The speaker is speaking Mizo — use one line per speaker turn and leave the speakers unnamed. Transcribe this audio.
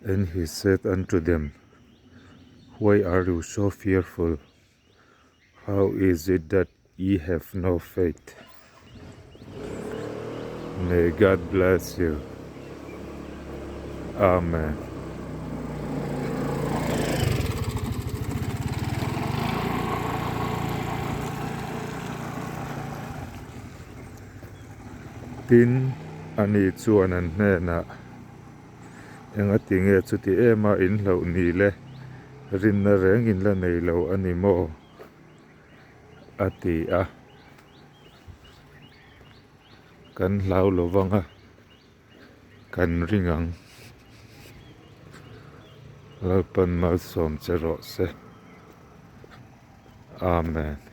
And he said unto them, Why are you so fearful? How is it that ye have no faith? May God bless you. Amen. Tin, ani chuan an hnenah, Engati nge chuti ema in hlauh ni le, rinna reng in la nei lo a ni maw? a ti a. Kan hlau lo vang a, kan ring ang. Lalpan malsawm che rawh se. Amen.